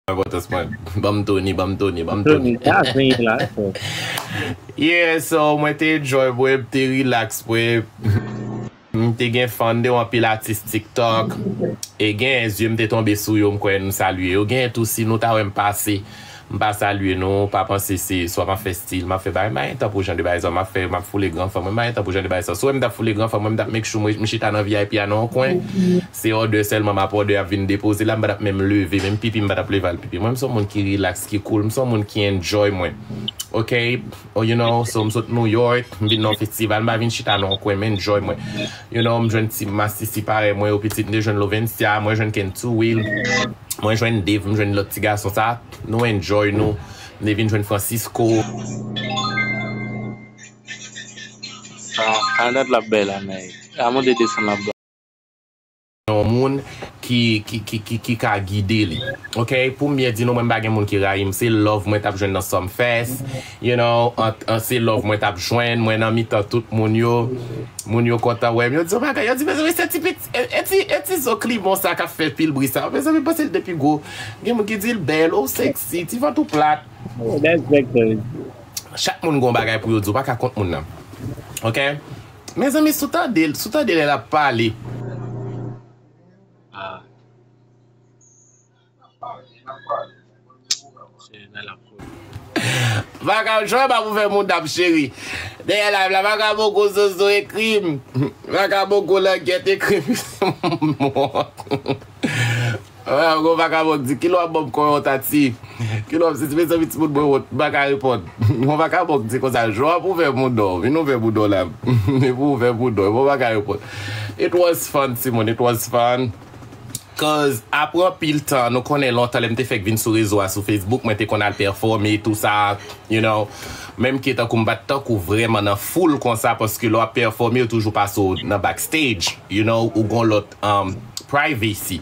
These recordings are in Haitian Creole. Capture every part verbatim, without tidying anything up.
Enpòtans mwen. Ban m Tony, ban m Tony, ban m Tony. Tony, sa zen la. Yeah, so, mwen te enjoy, mwen, m te relax, mwen. M te gen fan de yon pil atis TikTok. E gen zye m te tonbe sou yo, m kwè nou salye yo. Gen tou si nou ta wè m pase, m pa salye nou, pa panse se swa m ap fè stil, m ap fè bagay. M pa gen tan pou jan de bagay sa, m ap fè, m ap foule gran fanm, mwen m pa gen tan pou jan de bagay sa. Si w wè m t ap foule gran fanm, mwen m t ap make sure mwen, m chita nan V I P a nan yon kwen. Se òdè sèlman m ap òdè ap vin depoze la, m pa t ap menm leve, menm pipi m pa t ap leve al pipi. Mwen m se yon moun ki relax, ki cool, m se yon moun ki enjoy mwen. Ok? Oh, you know, so m sot New York, m vin nan yon festival, m pa vin chita nan yon kwen, m enjoy mwen. You know, m jwenn ti masisi parèy mwen yo, pitit, m te jwenn Lovencia, mwen jwenn Kentuil, mwen jwenn Dave, m jwenn lòt ti gason sa, nou enjoy nou. M te vin jwenn Francisco. A, a dat l ap bèl la, men a monte desann l ap bèl. Yon moun ki, ki, ki, ki, ki ka gide li. Ok? Pou m byen di nou, mwen m pa gen moun ki rayi m. Se love mwen t ap jwenn nan Sumfest. You know, an, an, se love mwen t ap jwenn. Mwen nan mitan tout moun yo. Moun yo kontan wè m. Yo di yon bagay. Yo di, mezanmi, se ti pit, e, e ti, e ti zo Climon sa k ap fè pil bri sa. Mezanmi, panse l te pi gwo. Gen moun ki di l bèl, ou sexy, ti vant ou plat. Chak moun gon bagay pou yo di, ou pa ka kont moun nan. Ok? Mezanmi, si w tande l, si w tande lè l ap pale. Ah. Cheri, lè l ap kouri. Vakabon, jwè pa pou fè moun ap cheri. Dèyè live la, vakabon gwo zozo ekri m. Vakabon gwo langèt ekri m. Ah, gon vakabon k di, kilè w ap ban m kò yon tati? Kilè w ap sezi? Mezanmi, timoun mwen wont, m pa ka reponn. Gon vakabon k di konsa, jwè w ap ouvè bouda w, vin ouvè bouda w la. Vin ouvè bouda w, mwen pa ka reponn. It was fun, timoun, it was fun. Cause apre anpil tan, nou konnen lontan lè m te fèk vin sou rezo a, sou Facebook, mwen te konn al pèfòme, tou sa, you know. Menm ke tankou m pa t tankou vrèman nan foul konsa, paske lè w ap pèfòme, yo toujou pase w nan backstage, you know, ou gon lòt, um, privacy,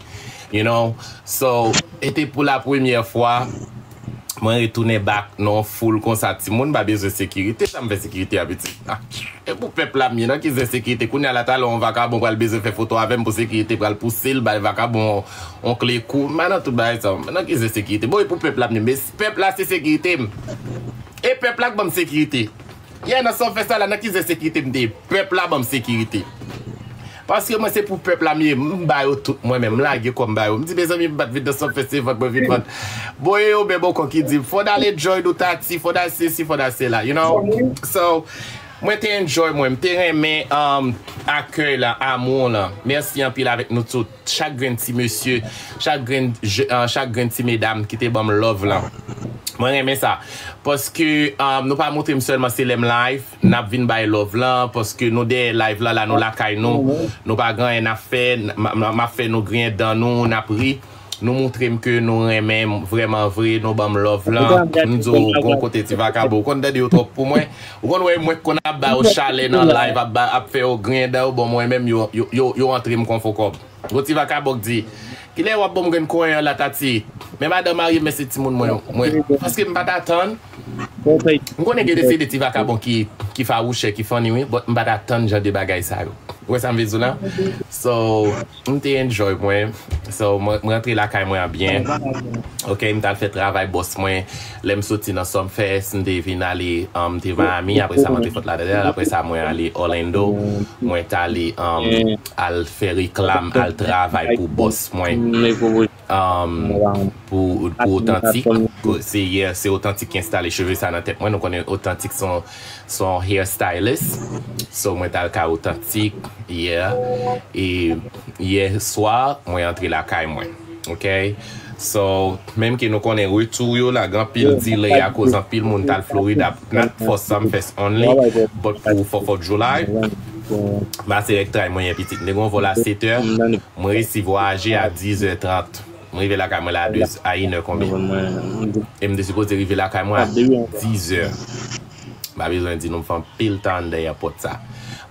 you know. So, e te pou la premyè fwa, mwen retounen back nan yon foul konsa, timoun, m pa bezwen sekirite, sa m fè sekirite a, pitit? Ah, e pou pèp la m ye, nan ki zen sekirite? Kounye a la, talè yon vakabon pral bezwen fè foto avè m pou sekirite pral pouse l, bay vakabon yon kle kou, m pa nan tout bagay sa, nan ki zen sekirite? Bon, e pou pèp la m ye, men pèp la se sekirite m. E pèp la k ban m sekirite. Yeah, nan Sumfest la, nan ki zen sekirite m te ye? Pèp la ban m sekirite. Paske mwen se pou pèp la m ye, m ba yo tout mwen menm, m lage kò m ba yo. M di, mezanmi, m pa t vin nan Sumfest, se vant mwen vin vant. Bon, e yo menm ankò ki di m, fò n al enjoy nou Tati, fò n al sesi, fò n al sela, you know? So, mwen te enjoy mwen, m te renmen, um, akèy la, amou lan. Mèsi anpil avèk nou tout. Chak grenn ti mesye, chak grenn je, ah, chak grenn ti medam ki te ban m love lan. Mwen renmen sa. Paske, ah, nou pa montre m sèlman se lè m live, n ap vin bay love lan, paske nou dèyè live la, la nou lakay nou, nou pa gen anyen n ap fè, n, m, m, m ap fè nou griyen dan nou, n ap ri. Nou montre m ke nou renmen m vrèman vre, nou ban m love lan. M di w, gon kote ti vakabon, ou konn tande yo twòp pou mwen. Ou konn wè mwen k konn ap ba yo chalè nan live, ap ba, ap fè yo griyen dan yo, bon mwen menm yo, yo, yo, yo antre m konfo kòb. Gon ti vakabon k di, kilè w ap ban m grenn konyen an la Tati? Men madanm marye m, men se timoun mwen yo. Mwen, paske m pa t atann. M konnen gen de se de ti vakabon ki, ki fawouchè, ki funny wi, but m pa t atann jan de bagay sa yo. Ou wè sa m vle di w la? So, m te enjoy mwen. So, mwen, mwen rantre lakay mwen an byen. Ok, m t al fè travay bòs mwen. Lè m soti nan Sumfest, m te vin ale, um, m te Miami, apre sa m antre Fort Lauderdale, apre sa mwen ale Orlando, mwen t ale, um, al fè reklam, al travay pou bòs mwen. Um, pou, pou Otantik, se, yeah, se Otantik ki enstale cheve sa nan tèt mwen, nou konnen Otantik se yon, se yon hair stylist. So, mwen t al kay Otantik, yeah. E yè swa, mwen antre lakay mwen. Ok? So, menm ke nou konnen retou yo la, gen anpil delay akoz anpil moun t al Florid ap, not for Sumfest only, but pou Fourth of July. M pase rèk tray mwen yè pitit. M te gen yon vòl a sèt è, mwen resi vwayaje a diz è trant. Mwen rive lakay mwen la a de, a inè konbyen? E m te sipoze rive lakay mwen a diz è. M pa bezwen di nou, m fè anpil tan anndan èpòt sa.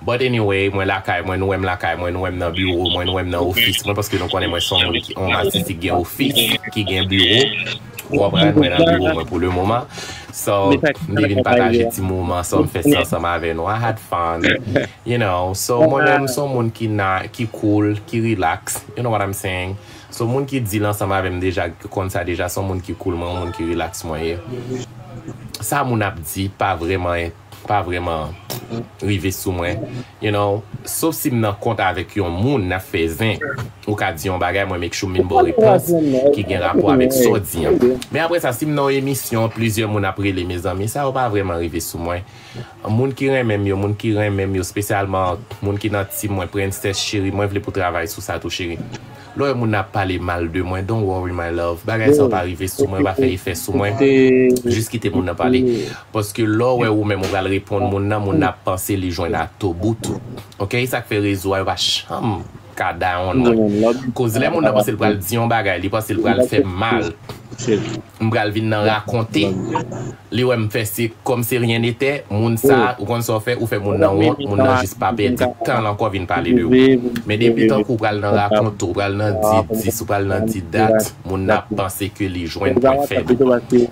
But anyway, mwen lakay mwen, nou wè m lakay mwen, nou wè m nan biwo mwen, nou wè m nan ofis mwen, paske nou konnen mwen se yon moun ki, yon atis ki gen ofis, ki gen biwo. Ou konprann, mwen nan biwo mwen pou le moman. So, m te vin pataje ti moman Sumfest ansanm avè nou. I had fun, you know. So, mwen menm, m se yon moun ki na, ki cool, ki relax. You know what I'm saying? So, moun ki deal ansanm avè m deja, ki konn sa deja, se yon moun ki cool mwen, yon moun ki relax mwen ye. Sa moun ap di pa vrèman, pa vrèman rive sou mwen. You know, sof si m nan kont avèk yon moun, n ap fè zen, ou ka di yon bagay, mwen make sure m vin ba w repons ki gen rapò avèk sa w di an. Men apre sa, si m nan yon emisyon, plizyè moun ap rele, mezanmi, sa yo pa vrèman rive sou mwen. Moun ki renmen m yo, moun ki renmen m yo, espesyalman moun ki nan team mwen, Princess cheri, mwen vle pou travay sou sa tou, cheri. Lè w wè moun nan ap pale mal de mwen, don't worry my love. Bagay sa yo pa rive sou mwen, pa fè efè sou mwen. Jis kite moun nan pale. Paske lè w wè ou menm ou pral reponn moun nan, moun nan ap panse li jwenn atò bout ou. Ok, e sa k fè rezo a yo pa janm ka down mwen. Koz lè moun nan panse l pral di yon bagay, li panse l pral fè m mal. M pral vin nan rakonte. Li wè m fè se kòm se ryen netè, moun sa, ou konn sa w fè, ou fè moun nan wont, moun nan jis pa pèdi tan l ankò vin pale de ou. Men depi tankou w pral nan rakonte, w pral nan di dis, w pral nan di dat, moun nan ap panse ke li jwenn pwen fèb.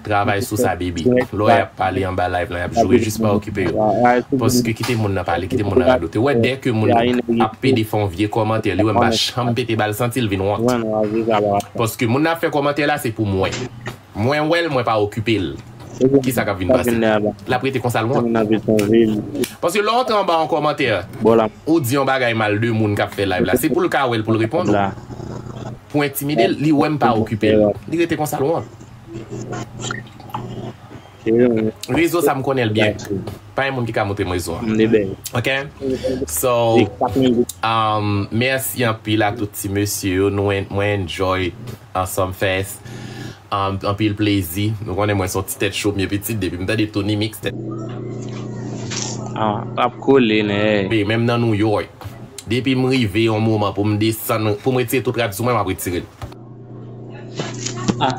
Travay sou sa, baby. Lè y ap pale anba live lan, y ap joure, jis pa okipe yo. Paske kite moun nan pale, kite moun nan radote. Ou wè, dèke moun ap pede fè yon vye kòmantè, li wè m pa janm pete ba l, santi l vin wont. Paske moun nan ap fè kòmantè la, se pou mwen. Mwen wè l, mwen pa okipe l. Kisa k ap vin pase? L ap rete konsa l wont. Paske lè w antre anba yon kòmantè, ou di yon bagay mal de moun k ap fè live la, se pou l ka wè l, pou l reponn ou. Pou entimide l, li wè m pa okipe l. Li rete konsa l wont. Rezo sa m konnen l byen. Pa gen moun ki ka montre m rezo an. Ok? So, um, mèsi anpil a tout ti mesye yo. Nou en- mwen enjoy Ansanm Fest. Um, anpil plezi. Nou konnen mwen se yon ti tèt cho m ye pitit. Depi m tande Tony Mix, tèt Ah, ap kole, nè. Menm nan New York. Depi m rive yon moman pou m desann, pou m retire tout rad sou mwen, m ap retire l. Ah,